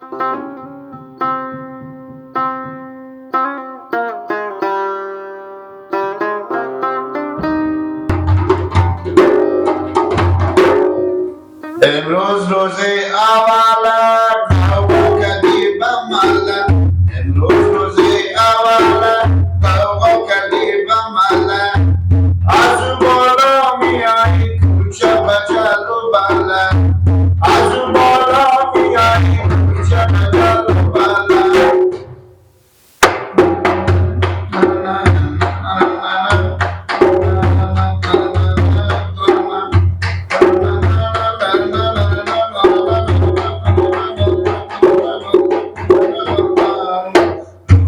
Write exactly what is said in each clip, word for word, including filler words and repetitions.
امروز روزی اولد، قوقا کردی به ملت. امروز روزی اولد، قوقا کردی به ملت. از او بالا میایی کوچه به جل و بلد. از او بالا میایی کوچه به جل و بلد.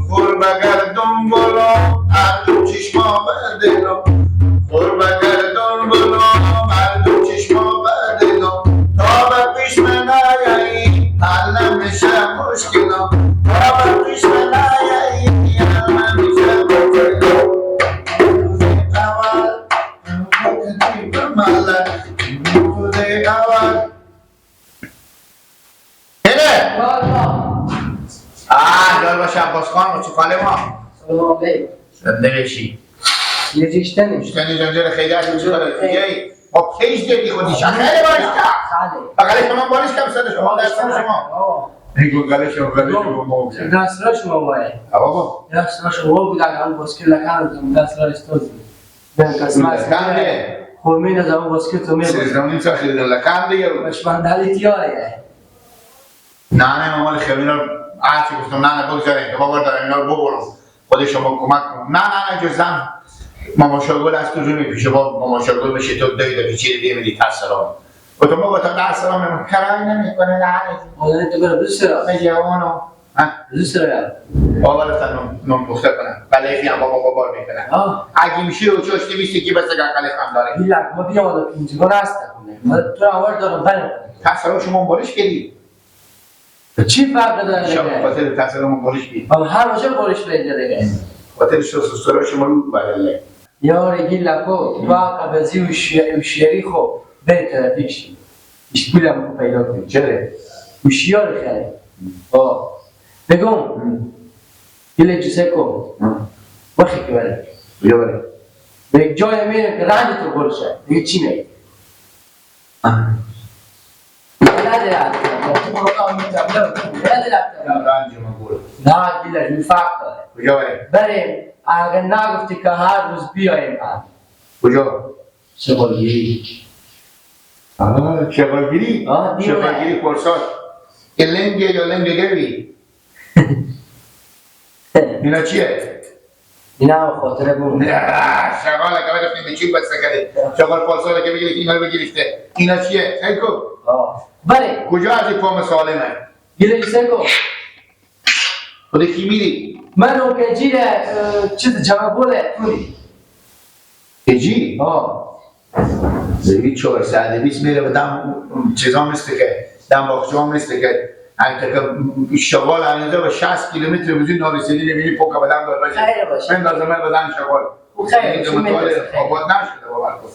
خور بگردون بلو، هر دو چشما بدلو. خور بگردون بلو، هر دو چشما بدلو. تا به پیش من نیایی، حل نمیشه مشکلم. تا به پیش من نیایی، حل نمیشه مشکلم. هله. آه، جوار باشه عباس خان، و چوخاله ما. سلام علیکم. زنده بشی. یه جیشتنی. جیشتنی جنجال خیلی هست، چی کاره؟ خیلی. با پیش دیدی خودی شا. خیلی باریش کا. خاله. بغل شما باریش کم سر شما، در سر شما. آه. میگو گله شما، گله شما، ما بگم. دست را شما وای. آه، بابا. دست را شما بود، اگه هم بسکیل نکنم، دست را استوزی. من قسمت لکن ده. خورمین از اون بسکیل تو می‌برم. سیزده و نیم ساعت شده لکن ده یارو. باش، من دلی تیاره. نه، نه، ماما خیلی اینا رو هرچی گفتم، نه، نه، بگذارین که بابا دارم اینا رو ببرم. خود شما کمک کنم. نه، نه، نه، جز زن. ماما شاگل از تو جون پیش با ماما شاگل بشه تو دای دای چی بیمیری ترسران. و تو ما با تا درسران می‌مون. کرای نمی‌کنه، نه، نه. حالا تو برو دوست دارم. نه، جوانو. ها؟ دوست دارم. بابا رفتن نون، نون پخته کنن. بله، خیام بابا بابار می‌کنن. آه. اگه می‌شه و چوش نمی‌شه که بس اگه اقل خام داره. بیلک، ما بیا والا پینجگان هست کنه. ما تو رو آوار دارم، بله. پس رو شما بارش کردی؟ چی فرق داره شما دیگه؟ خاطر پس رو ما بارش کردی. آه، هر روزه بارش پیدا دیگه. خاطر شو سسترا شما رو بله. یار گیلکو، تو حق بزی و شی-، و شیری خو، بری ترافیک شی. ایشکولم خو پیدا کنی. چره؟ و شیار خیلی. آه. بگم. هم. گیلک جسه کو. هم. وخی که بره. کجا بره؟ به یک جای میره که رنج تو گل شه. دیگه چی میگه؟ آه. یاد رفت. تو برو کار می‌کنم. یاد رفت. رنج ما گل. نه، گیلک، این فرق داره. کجا بره؟ بره، اگه نگفتی که هر روز بیایم هم. کجا؟ شغالگیری. آه، شغالگیری؟ آه، دیره. شغالگیری پرساد. ای لنگه یا لنگ گوی؟ اینا چیه؟ اینا خاطره بود. نه، شغال که بگفتیم به چی بسته کردی؟ شغال پرساد که بگیرید، اینا رو بگیرفته. اینا چیه؟ سیکو؟ آه. بله. کجا از این فارم سالمه؟ گیلک سیکو. خودی کی میری؟ من اون که جیره، اه، چیز جواب بوله، توری. که جی؟ آه. زوی چهارصد و بیست میره به دم چیزا میسته که، دم باغچه ها میسته که، انگه که شغال اینجا به شصت کیلومتر بزی نارسیدی نمی‌بینی پوکا به دم دار بشه. خیلی باشه. من لازمه به دم شغال. او خیلی، این چی متوجه می‌رسه؟ آباد نشده باور کن.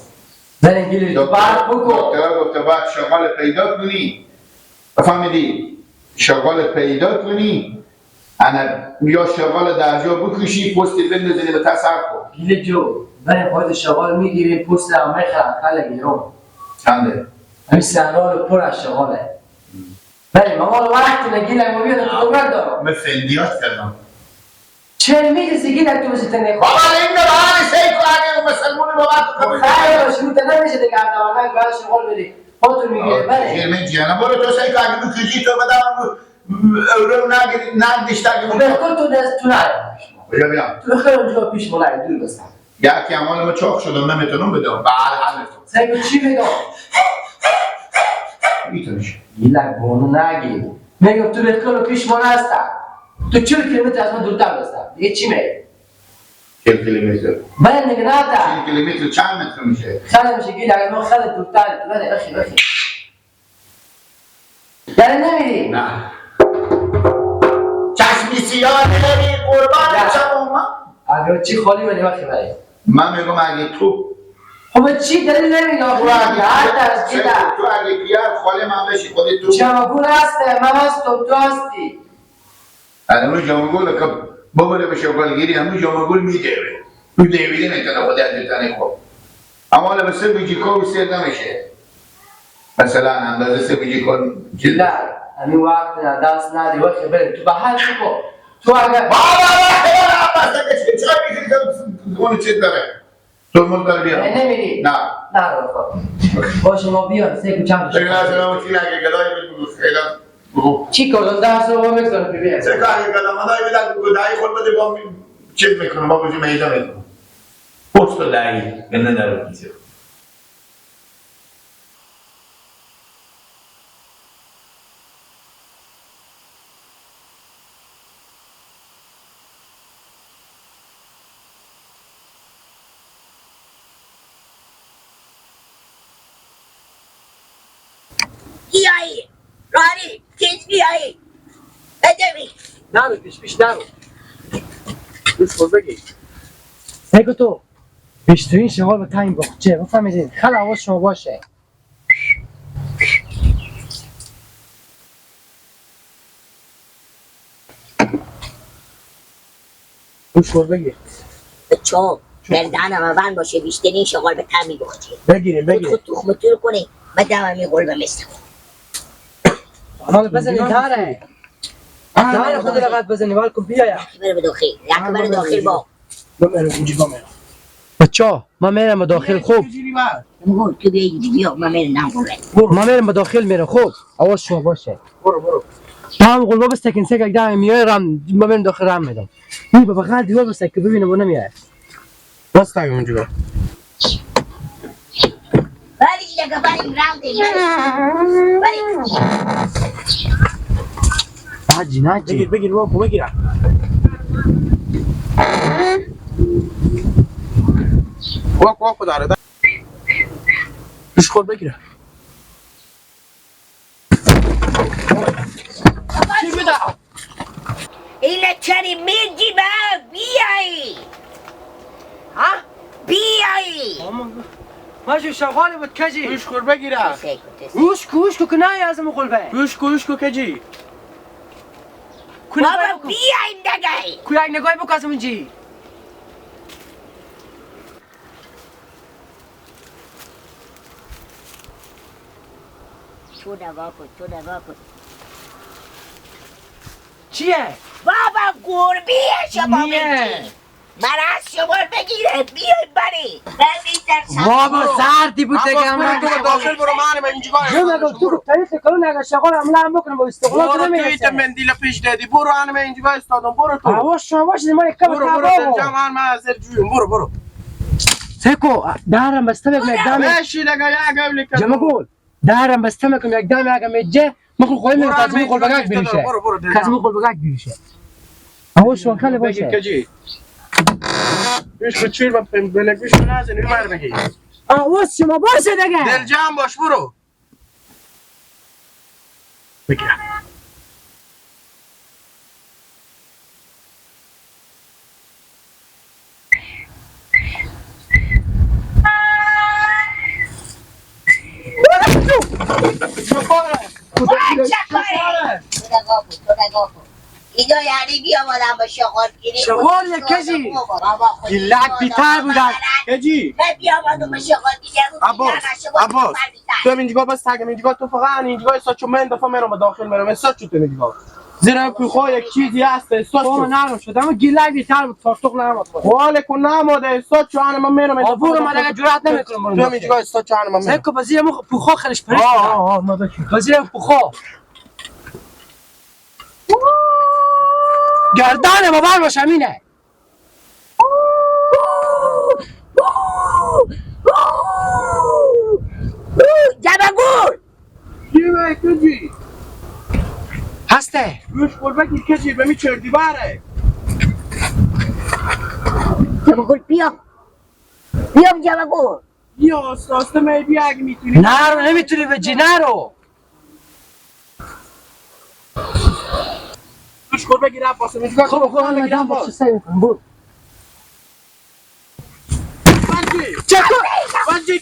بله، گیلک، دکتر، فرق بکن. دکتر گفته باید شغال پیدا کنی. فهمیدی؟ شغال پیدا کنی. انا یا شغال در جا بکشی، پستی بندازی به تصرف کن. گیلک جو، بله، باید شغال می‌گیری، پست همه خلق، خلق گیرم. چنده؟ همین صحرا رو پر از شغاله. بله، ما مال وقت نگیلک، ما بیاد تو دولت دارم. من فندیات کردم. چهل میل زیگی نتونستی تنه. بابا، این نه بحال سیکو، اگه مسلمون بابا تو خب، خیلی باشه، اون تنه می‌شه دیگه، حداقل باید شغل بدی. خودتون می‌گیره، آه، بله. جیر من جیانه، برو تو سیکو، اگه بکشی تو بدم، اورو نگیری، نگیشته اگه خب، بکن. تو دست تو نره. بیا، بیا. تو خیلی اونجا پیش مولای دور بستم. یکی امان ما چاق شدم، نمی‌تونم بدم. بله، حل تو. سیکو چی بدم؟ می‌تونیش. گیلک بونو نگی. می‌گم تو به خیلی پیش ما نسته. تو چهل کیلومتر از ما دورتر بسته. دیگه چی می‌گی؟ چهل کیلومتر. بله دیگه، نه تا. چهل کیلومتر چند متر می‌شه؟ خیلی می‌شه، گیلک، اگه ما خیلی دورتر، بله، بخی، بخی. یعنی نمی‌ری؟ نه. چشمی سیاه داری، قربان نه. چشم ما. اگه چی خالی منی، بخی، بله. من می‌گم اگه تو خب چی دلیل نمیگه؟ تو اگه هر طرف چی ده؟ تو اگه پیار خاله من بشی خودی تو. جمع گور هسته، من هستم، تو هستی. الان اون جمع گور که ببره به شوکالگیری، همون جمع گور می‌ده. تو دیویده نکنه خودی از جتانی خب. اما حالا به سه بیجی کار سیر نمیشه. مثلاً اندازه سه بیجی کار چیز. نه، همین وقت نه، دست ندی، وقت بره. تو به هر چی کن. تو اگر بابا، بابا، خیلی هم بسته که چه، چای می‌خوری که اونو چیز داره. تو مدت داره بیا. نه، نمیری؟ نه. نه، بابا. باشه، ما بیان، سه کوچه هم بشه. خیلی از اون چیز اگه گدایی بود، خیلی بگو. چی کردن؟ ده سه رو بگذار که بیان. سه کاری کردم، من داری می‌دم، گدایی خود بده با می-، چیز می‌کنم، با بجی میده می‌کنم. پست و دایی، گنده داره کیسه. بیایی، رانی، تیز بیایی. بدوی. نرو، پیش پیش نرو. روش خود بگی. بگو تو. بیشترین شغل به تایم باغچه. بفهمیدین. خیلی حواس شما باشه. گوش خور بگیر. چو، چو. گردن همه بند باشه، بیشترین شغل به تمی بخوری. بگیریم، بگیریم. خود تخم تور کنه، بعد هم همی قلبه مثل. حالا بزنی داره. آه، داره خود رقت بزنی، وال کن بیا یا. بره به داخل، لکه بره داخل با. بمرم اینجا، بمرم. بچا، ما میرم به داخل، خوب. اینجوری بر. بگو، تو بیا اینجا، بیا، ما میرم نام برم. ما میرم به داخل میرم، خوب. آواز شما باشه. برو، برو. تو هم قلبا بسته کن، سه یک دم میای رم، ما میرم داخل رم میدم. این به بغل دیوار بسته که ببینم و نمیای. راست اگه اونجا. ولی دیگه بریم رم دیم، ولی. ولی. حاجی، ناجی. بگیر، بگیر، واکو، بگیر. واکو، واکو داره. روش خور بگیر. چی بده؟ اینه چری میگی به بیایی. ها؟ بیایی. ما جو شغال بود کجی. گوش خور بگیره. گوش کو، گوش کو که نه از مغول به. گوش کو، گوش کو کجی. بابا، بیایی دگه. کو یک نگاهی بکاسم جی. تو نگاه کن، تو نگاه کن. چیه؟ بابا، گربیه شما نیه. می‌گی. من از شما بگیره، بیای بری. من می‌ترسم. بابا، سردی بود دیگه، برو، من برو، داخل برو، من اینجا جو نگو، تو تعریف کنون اگه شغل عمله هم بکنم، با استقلال برو، تو تو نمی‌رسه. ایت مندیل پیش دادی، برو، انم اینجا استادم، برو تو. آوا، شما باشید، ما یک کم برو، برو، دل جمع، من حاضر جویم، برو، برو. سکو، دارم بسته بگم، یک دم. بشی لگا، یا گولی کن. جمع گل. دارم بسته مکم، یک دم اگه میجه، مخو خوی من برو، کازمی من خلبگک بیریشه. برو، برو، دل جمع. کازمی خلبگک بیریشه. آوا شما خیلی باشه. بگی کجی. پیش کو چیر با بلک پیش کو نازن، بر بگی. آوا شما باشه دیگه. دل جمع باش، برو. بگیرم. وای، چه کاره؟ تو نگاه کن، تو نگاه کن. اینا یعنی بیامدن به شغال گیری. شغال یک کسی؟ بابا، خود گیلک بیتر بودن. کجی؟ من بیامدم به شغال گیری. عباس، عباس. تو هم اینجا بس تگم، اینجا تو فقط اینجا ساچو من دفعه میرم به داخل میرم. ساچو تو اینجا. زیرا کوخا یک چیزی هست، ساچو. بابا، نرم شد. اما گیلک بیتر بود، فارتوق نرم بود. حال کن نماده، ساچو، انا من میرم. آبور من دیگه جرأت نمی‌کنم برم تو هم داخل. اینجا ساچو، انا من میرم. سکو وزیر مخ-، پوخا خلش پرش. آه، آه، آه، ما بکی. وزیر پوخا. گردن ما بر باش همینه. جمع گل. یه وای کجی. هسته. روش قربت کجی به می چردی باره. جمع گل بیا. بیا جمع گل. بیا، آسته آسته می بیا اگه می‌تونی. نرو، نمی‌تونی به جی، نرو. گوش خور بگیر عباس، می‌گم. خب، خب، خب، بگیر عباس. چه کن؟ بنجی.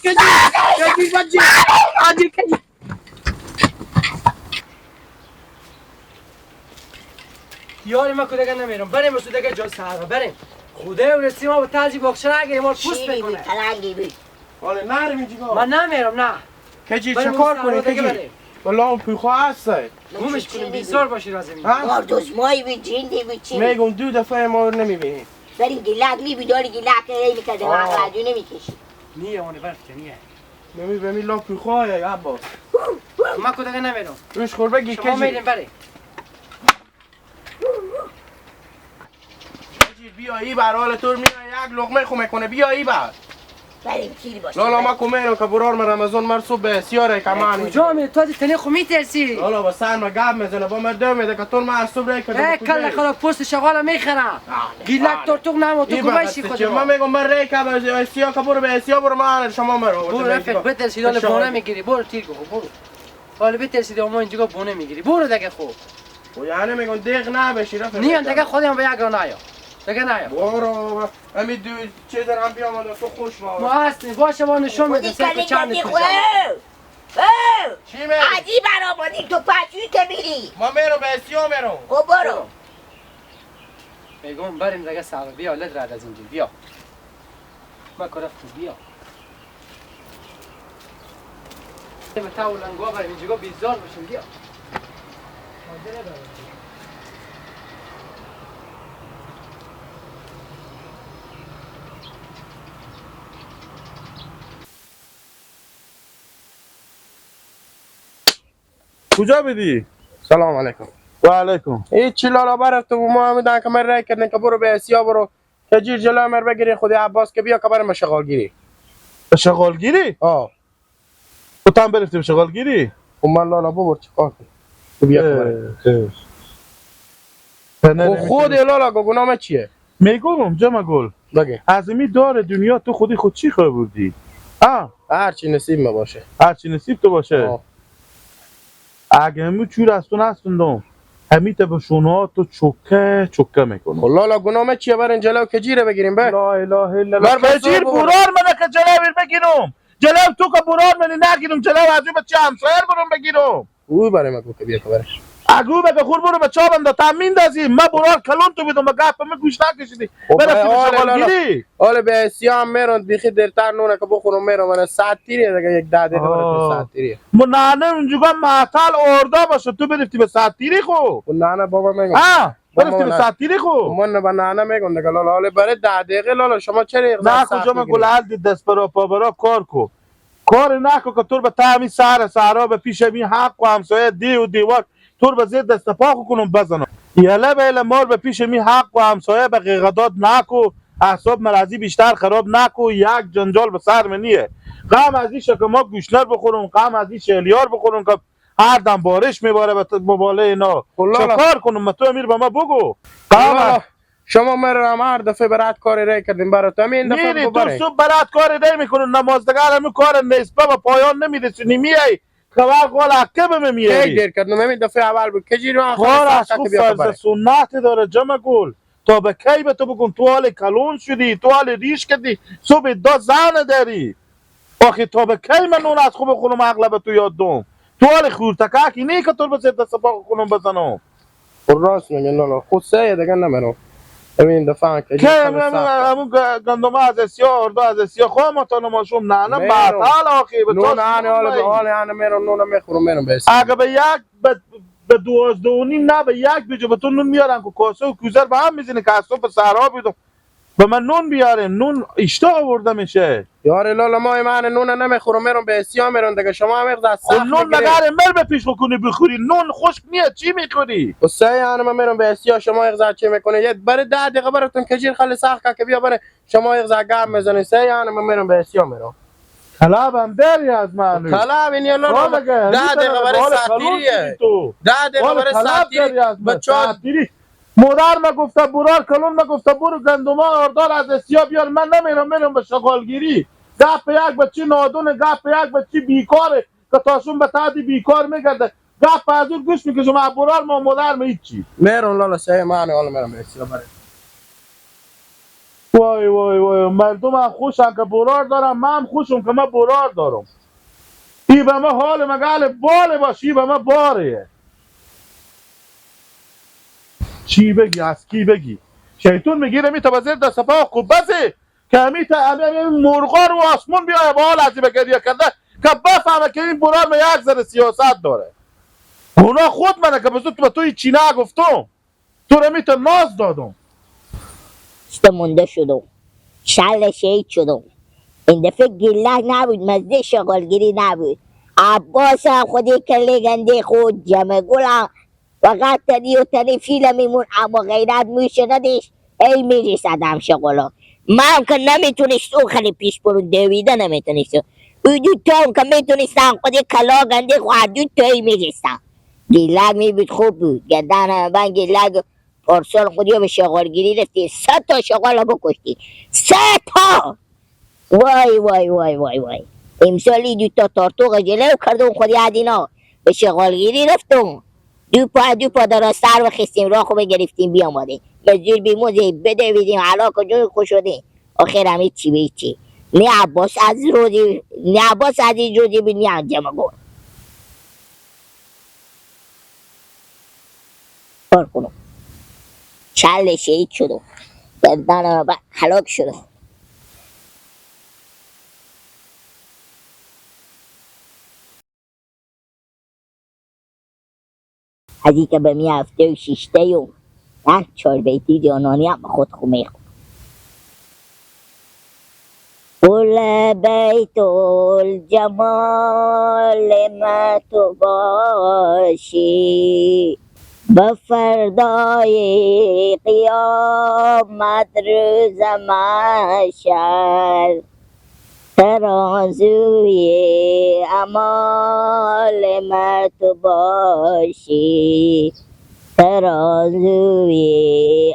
یاری ما کودگه نمیرم، بریم اسو دگه جا سهره، بریم. خدای ورسی ما به تازی باخچه نگه، ما پوست بکنه. تلنگی بی. آره، نرم اینجا. من نمیرم، نه. کجی، بریم چه کار کنی کجی؟ بریم. والله اون پیخو هسته. گمش کنیم، بیزار باشی را زمین. ها؟ باردوز مایی بی، جندی بی چی؟ میگم دو دفعه ما رو نمیبینی. بریم گیلک می‌بی، داری گیلک اینی که دماغ آه. رادیو نمی‌کشی. نیه، اونی برف که نیه. بمی، بمی لا پیخو یا عباس. ما کودگه نمیرم. روش خور بگی شما کجی. می‌رین بریم. حاجی، بیا ای بر حال تو میای، یک لقمه خو می‌کنه، بیا ای بر. بریم تیر باشه. لالا، ما کو می‌رم که برار من رمضان مر صبح به سیاره کمان. کجا می تو تنی خو می‌ترسی؟ لالا، با سر ما گپ می‌زنه، با مردم می‌ده که تو من از صبح رای کردم. اه، کل خدا پوست شغال می‌خرم. گیلک ترتوق نمو تو گوشی خود. من می‌گم من رای که به سیا که برو به سیا برو، من شما مرو. برو رفیق، بترسی، لالا بونه می‌گیری، برو تیر کو، برو. حالا بترسی، ما اینجا بونه می‌گیری، برو دیگه خو. و یعنی می‌گم دیگ نبشی رفیق. نیم دیگه خودم به یک راه نیا. دیگه نیا. برو بابا. امی دو چه در هم بیام، تو خوش ما. ما هستیم. باشه، ما نشون می‌دیم. خودی سه کلی چند کلی کجا؟ خو. او! چی می‌گی؟ عجیب برآمدی تو پچوی که می‌ری. ما می‌رم به اسیا می‌رم. خب برو. می‌گم بریم دیگه سر بیا، لد رد از اینجا بیا. ما که رفتم بیا. به تا و لنگوا بریم، اینجا بیزار بشیم، بیا. کجا بدی؟ سلام علیکم. و علیکم. هیچ چی لالا، برفت و ما هم دان که من رای کردن که برو به اسیا برو. که جیر جلو مر بگیری خودی عباس که بیا که برم به شغالگیری. به شغالگیری؟ آه. تو تام برفتی به شغالگیری؟ خب من لالا ببر چی کار کنی؟ تو بیا که برم. اه، اه. تنه خب نمی‌تونی. خود لالا گو گناه من چیه؟ می‌گم جمع گل. بگه. از امی دار دنیا تو خودی خود چی خبر بودی؟ آه. هر چی نصیب ما باشه. هر چی نصیب تو باشه. آه. اگه همو چور از تو نستوندم، همی ته به شونهات تو چکه چکه می‌کنم. خب لالا گناه من چیه؟ برین جلو کجیره بگیریم به. لا اله الا الله. بر کجیر بورار منه که جلو بگیرم. جلو تو که بورار منی نگیرم، جلو از اون بچه همسایه برم بگیرم. او برای من گفت که بیا که برش. اگو بگه خور برو به چابم دا تا میندازی. من بورار کلون تو بدم، به گپ من گوش نکشیدی. خب برفتی به شغالگیری. حالا به سیام میرون بیخی دیرتر نونه که بخورم میرون، من ساعت تیریه دیگه، یک ده دقیقه برای تو آه. ساعت تیریه. مو ننه اونجوگا معطل آردا باشه، تو برفتی به ساعت تیری خو. و ننه بابا میگم. ها، بابا برفتی به من ساعت تیری خو. من به ننه میگم دیگه لالا، حالا برای ده دقیقه لالا شما چرا یک نه، ساعت کجا من می‌گیری؟ گل حل دی، دست برا پا برا کار کو. کار نکو که تور به تا همی سر سرا به پیش همی حق و همسایه دی و دیوار تور به زیر دست پا خو کنم بزنم. یله به یله مار به پیش همی حق و همسایه به غیغداد نکو، اعصاب مرضی بیشتر خراب نکو، یک جنجال به سر منیه. غم از این که ما گوشنر بخورم، غم از این شهلیار بخورم که هر دم بارش میباره به ت-، به بالای اینا. خب لالا. چه کار کنم؟ من تو امیر به ما بگو. غم لالا. شما مر هم هر دفعه برات کار ری کردیم برات. همین دفعه میری تو برای. صبح برات کار ری می‌کنم، نماز دگه همین کار نیست. بابا پایان نمیرسونی، میای. خبر قول حقه به من میاری. کی دیر کردم؟ همین دفعه اول بود. کجی رو آخر کار ساعت از خوب که بیا فرض خبره. سنت داره جمع گل. تا به کی به تو بگم تو حال کلون شدی، تو حال ریش کردی، صبح دا زن داری. آخه تا به کی من نون از خوب خونم اغلب تو یاد دوم؟ تو حال خورتککی نی که تو به سر دست پا خونم بزنم. خب راست میگه لالا، خود سه یه دیگه نمیرم. همین دفعه که که جیب همون، خود همون، سخته. همون گ-، گندمه از اسیا، آردا از اسیا، خواه ما تا نماشوم، نه، نه، میرم. بعد حال آخی به نون تو آنه، حال به می‌گی. حال آنه میرم، نون میخورم، میرم به اسیا. اگه به یک، به، به دوازده و نیم، نه، به یک بجه به تو نون میارن که کاسه و کوزر به هم می‌زنی که از صبح سهرا بیدم. به من نون بیارین، نون اشتها آورده می‌شه. یار لالا، ما من نون نمیخورم، میرم به اسیا میرم دیگه. شما هم یک دست خب سخت نون می‌گیرین. مگر مر به پیش بکنی بخوری، نون خشک نیه، چی می‌خوری؟ و سه یعنی من میرم به اسیا، شما یک ذره چی می‌کنی؟ یه برای ده دقیقه براتون کجیر خالی سخت که بیا برای شما یک ذره گپ می‌زنی. سه یعنی من میرم به اسیا میرم. طلب هم داری از من؟ طلب این یه لالا، والا که ده دقیقه برای ساعت تیریه. ده دقیقه برای ساعت تیری. بچه‌ها ساعت تیری. مادر ما گفته برار، کلون ما گفته برو گندما آردار از اسیا بیار، من نمیرم، میرم به شغالگیری. گپ یک بچی نادونه، گپ یک بچی بیکاره که تاشون به تعدی بیکار میگرده. گپ از اون گوش میکشم، از برار ما مادر ما هیچی. میرم لالا، سه ماه حالا میرم به اسیا برم. وای، وای، وای، مردم هم خوشن که برار دارن، من هم خوشم که من برار دارم. ای به من حال مگه الف باله باش، ای به من باره. چی بگی، از کی بگی؟ شیطون میگیره میته وزیر دست پا خوب بسه که همیته همی، همی مرغا رو آسمون بیایه با حال عجیب گریه کرده که بفهمه که این برار یک ذره سیاست داره. گناه خود منه که بزرگ تو به تو هیچی نگفتم. تو رو می‌تونم ناز دادم. شته مونده شدم. شل شهید شدم. این دفعه گیلک نبود، مزدی شغالگیری نبود. عباس هم خودی کلی گندی خود، جمع گل هم فقط تنی و تنی فیلم میمون، اما غیرت موش نداشت. ای می‌ریسد هم شغلا. من هم که نمی‌تونست او خیلی پیش برو، دویده نمی‌تونست. او دو تا هم که می‌تونستن خودی کلا گندی خود دو تایی می‌ریسن. گیلک می‌بود خوب بود. گردن من گیلک پارسال خودی به شغالگیری رفتی. صد تا شغال بکشتی. صد تا! وای، وای، وای، وای، وای. امسال ای دو تا تارتوق جلو کردم خودی ادینا. به شغالگیری رفتم. دو پا، دو پا در سر و خستیم، راه خو بگرفتیم بیامادیم. مزدور بیموزی بدویدیم، علاقه جوی خوش شدیم. آخر هم هیچی به هیچی. نه عباس عزیز رودی، نه عباس عزیز رودی بی، نه هم جمع گل. کار کنم. چل شهید شدم. گردن ب-، هلاک شدم. از این که به می هفته و شیشته و ده چهار بیتی جانانی هم خود خو میخونم. گل بیت الجمال ما تو باشی، به فردای قیامت روز محشر، ترازوی اعمال ما تو باشی، ترازوی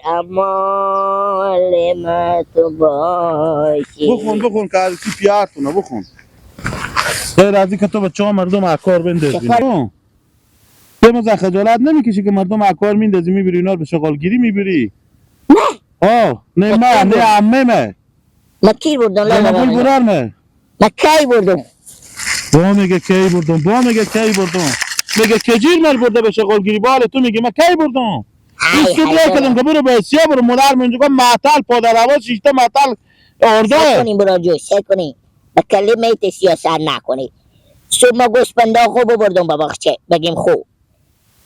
اعمال ما تو باشی. بخون، بخون که از کی پیار تونه، بخون. غیر از این که تو به چهار مردم اکار بندازی. چه کار؟ بخون. تو مزه خجالت نمی‌کشی که مردم اکار میندازی، می‌بری اینا رو به شغالگیری می‌بری؟ نه. آه، نه، خب، من، نه، عمه من. من کی بردم؟ لالا گل برار من. من کی بردم؟ با میگه کی بردم، با میگه کی بردم. میگه کجیر من برده به شغالگیری، باله تو میگی من کی بردم؟ ای، بیست و دو ای، کدم که برو به اسیا برو، مادر من اینجا معطل، پادر هوا شیشته معطل آرده. سه کنیم برار جو، سه کنیم. به کلمه تی سیاست نکنی. صبح ما گوسپندا خو ببردم به باغچه، بگیم خو.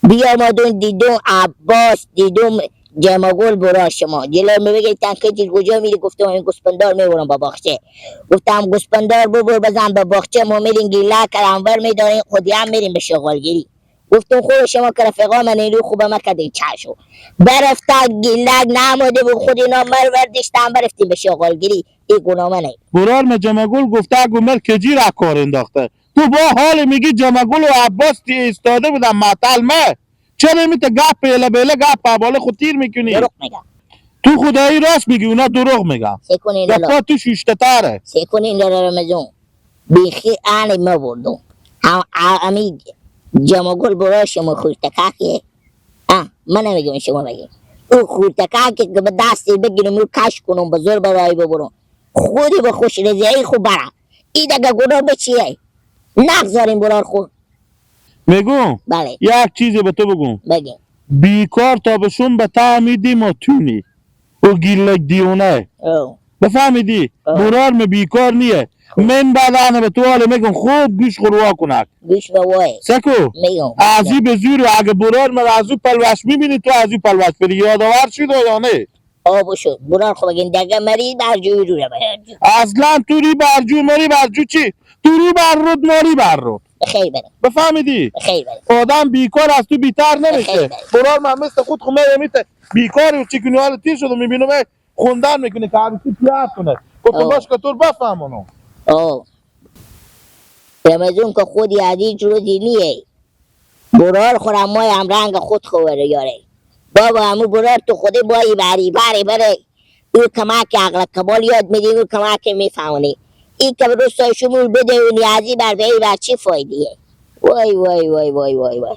بیامدون دیدون عباس، دیدون جمع گل برار شما. جلو می بگی تنکه جیر کجا میری؟ گفتم این گوسپندار میبرم با باغچه. گفتم گوسپندار ببر بزن با باغچه، ما میریم گیلک انور میداریم، خودی هم میریم به شغالگیری. گفتم خو شما که رفقا من این رو خوبه مکدین چشو. برفتن گیلک نموده بود، خود اینا مر وردشتن برفتیم به شغالگیری. ای گناه منه. برار مه جمع گل گفته گو مر کجیر اکار انداخته. تو با حال میگی جمع گل و عباس تی ایستاده بودن معطل مه. چرا می‌ته گپ ایله بیله گپ حواله خود تیر می‌کنی؟ دروغ می‌گم. تو خدایی راست می‌گی، اونا دروغ می‌گن. سه کنین لالا. گپا تو شوشته تره. سه کنین لالا رمزون. بیخی آنی ما بردم. ام-، ا-، امی جمع گل برای شما خورتکاکه. آه، من نمی‌گم، شما بگین. او خورتکاکه که به دستی بگیرم، او کش کنم، به زور برای ببرم. خودی به خوش رضایی خو برم. ای دگه گناه به چیه؟ نگذاریم برار خو. می‌گم، بله. یک چیزی به تو بگم. بگیم. بیکار تا بشون به تعمیدی ما تونی. او گیلک دیونه. او. بفهمیدی؟ او. برار می بیکار نیه. او. من بعد انه به تو حاله می‌گم خوب گوش خو روا کنک. گوش به وای. سکو؟ می‌گم. ازی به زور و اگه برار می ازو پلوش می‌بینی تو ازو پلوش بری. یادآور شد یا نه؟ آب شد. برار خو بگین دگه مری برجو رو رو برجو. اصلاً تو ری برجو مری برجو چی؟ تو ری بر رود ماری بر رود. بخیر بریم. بفهمیدی؟ بخیر بریم. آدم بیکار از تو بیتر نمیشه. بخیر بریم. برار من مثل خود خو می‌امیت بیکاری و چی کنی حال تیر شده می‌بینم ای خوندن می‌کنی که عروسی پیار کنه. گفتم او. باش که تو رو بفهمونم. او. رمزون که خودی از این جور دینیه. برار خو را مای همرنگ خود خو وره یاره. بابا، امو برار تو خودی بایی بری، بری، بری. او کمک عقل کمال یاد می‌دی، او کمک می‌فهمونی. ای که روستای شمول بده و نیازی بر به ای بر چی فایده‌یه؟ وای، وای، وای، وای، وای، وای.